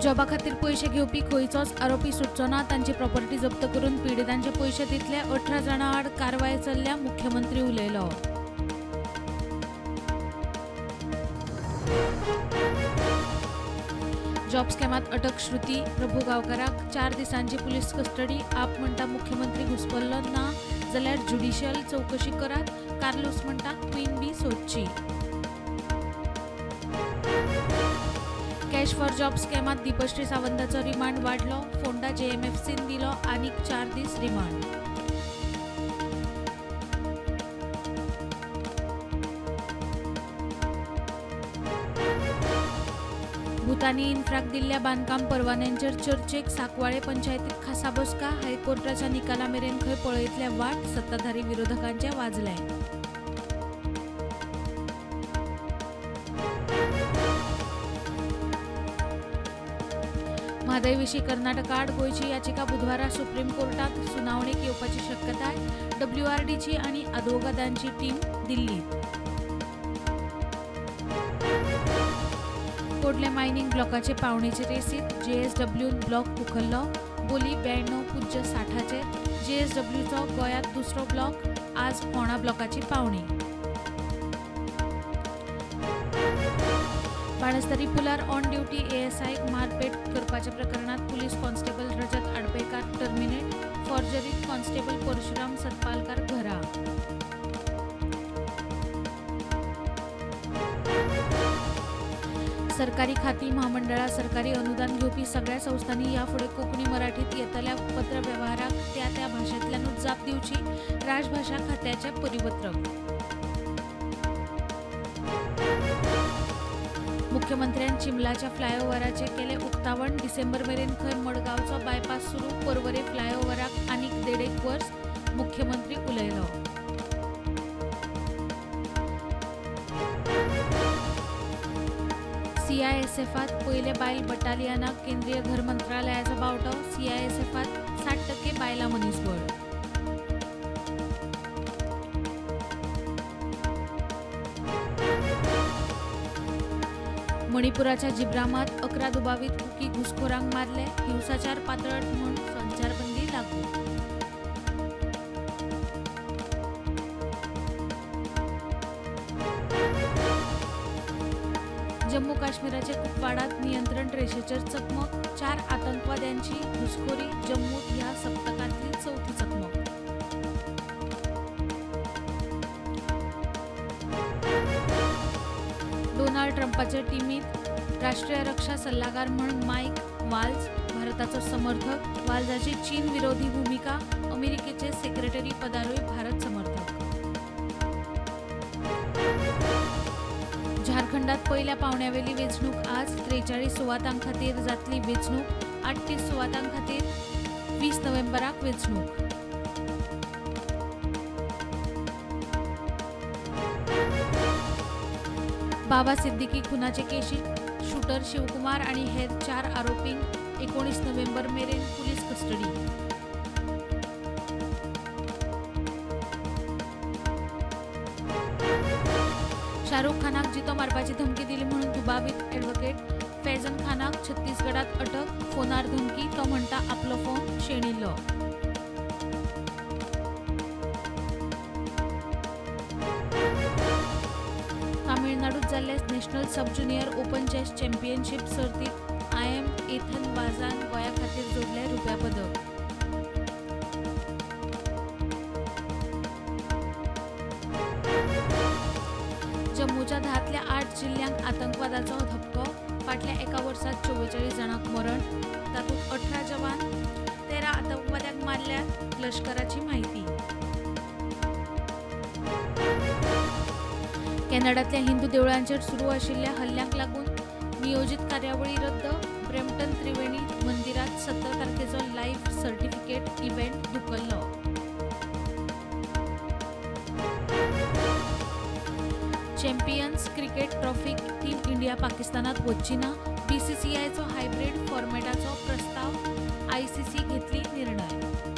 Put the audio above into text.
जॉबा खातीर पयशे घेवपी खंयचोच आरोपी सुटचो ना, तांची प्रॉपर्टी जप्त करून पिडितांचे पयशे दितले. 18 जाणां आड कारवाय चल्ल्या, मुख्यमंत्री उलयलो. जॉब स्कॅमात अटक श्रुती प्रभू गांवकाराक 4 दिसांची पुलीस कस्टडी. आप म्हणटा मुख्यमंत्री घुसपल्लो ना जाल्यार ज्युडिशियल चवकशी करात. कार्लूस म्हणटा क्वीन बी सोदची. कॅश फॉर जॉब स्कॅमात दीपश्री सावंताचो रिमांड वाडलो. फोंडा जेएमएफसीन दिलो आनीक 4 दीस रिमांड. भूतानी इन्फ्राक दिल्ल्या बांदकाम परवान्यांचेर चर्चेक सांकवाळे पंचायतीत खासा बसका. हायकोर्टाच्या निकाला मेरेन खंय पळयतले वाट, सत्ताधारी विरोधकांचे वाजले. म्हादय विशीं कर्नाटका आड गोंयची याचिका बुधवारा सुप्रीम कोर्टात सुनावणेक येवपाची शक्यताय. डब्ल्यूआरडीची आनी आदवोगादांची टीम दिल्लीत. कोडले मायनिंग ब्लॉकाचे पावणेचे रेसीत जेएसडब्ल्यून ब्लॉक उखल्लो. बोली 92.60चेर. जेएसडब्ल्यूचो गोंयांत दुसरो ब्लॉक. आज फोंडा ब्लॉकाची पावणी. बाणस्तारी पुलार ऑन ड्युटी एएसआयक मारपेट करपाच्या प्रकरणात police constable Rajat Adpekar terminate. फॉर्जरीत कॉन्स्टेबल परशुराम सतपालकार घरा. सरकारी खाती, म्हामंडळां, सरकारी अनुदान घेवपी सगळ्या संस्थांनी ह्या फुडें कोंकणी मराठीत येतल्या पत्रवेव्हाराक त्या त्या भाशेंतल्यानूच जाप दिवची, राजभाशा खात्याचें परिपत्रक. मुख्यमंत्र्यान चिंबलाच्या फ्लायओव्हराचें केलें उक्तावण. डिसेंबर मेरेन खंय मडगांवचो बायपास सुरू. पर्वरे फ्लायओव्हराक आनीक 1.5 वर्स, मुख्यमंत्री उलयलो. सीआयएसएफात पयले बायल बटालियनाक केंद्रीय घर मंत्रालयाचो बावटो. सीआयएसएफात 60% बायलां मनीसबळ. मणिपुराच्या जिब्रामात 11 दुबावीत कुकी घुसखोरांक मारले. हिंसाचार पातळत म्हूण संचारबंदी लागू. जम्मू काश्मीराच्या कुपवाडात नियंत्रण रेषेचेर चकमक. 4 आतंकवाद्यांची घुसखोरी. जम्मूत ह्या सप्तकांतली चवथी चकमक. डोनाल्ड ट्रंपाचे टिमीत राष्ट्रीय रक्षा सल्लागार म्हूण मायक वाल्ज. भारताचो समर्थक. वाल्जाची चीन विरोधी भूमिका. अमेरिकेचे सेक्रेटरी पदारूय भारत समर्थक. झारखंडात पहिल्या पावंड्यावेली वेंचणूक आज. 43 सुवातां खातीर जातली वेंचणूक. 38 सुवातां खातीर 20 नोव्हेंबराक वेंचणूक. बाबा सिद्दीकी खुनाचे केशीत शूटर शिवकुमार आनी हेर 4 आरोपींक 19 नोव्हेंबर मेरेन पुलीस कस्टडी. शाहरुख खानाक जितो मारपाची धमकी दिली म्हणून दुबावीत ॲडव्होकेट फैजन खानाक छत्तीसगडात अटक. फोनार धमकी, तो म्हणटा आपलो फोन शेणिल्लो. तामिळनाडूत जाल्ले national sub junior open chess championship सर्तीत आयएम एथन वाझान गोंया खातीर जोडलें रुप्या पदक. जम्मूच्या 10तल्या 8 जिल्ल्यांक आतंकवादाचो धपको. फाटल्या एका वर्सात 44 जाणांक मरण, तातूंत 18 जवान. 13 आतंकवाद्यांक मारल्यात, लश्कराची म्हायती. कॅनडांतल्या हिंदू देवळांचेर सुरू आशिल्ल्या हल्ल्यांक लागून नियोजीत कार्यावळी रद्द. ब्रॅम्पटन त्रिवेणी मंदिरांत 17 तारखेचो लायफ सर्टिफिकेट इव्हेंट धुकल्लो. चॅम्पियन्स क्रिकेट ट्रॉफीक टीम इंडिया पाकिस्तानात वच्ची ना. बीसीसीआयचो हायब्रीड फॉर्मेटाचो प्रस्ताव, आयसीसी घेतली निर्णय.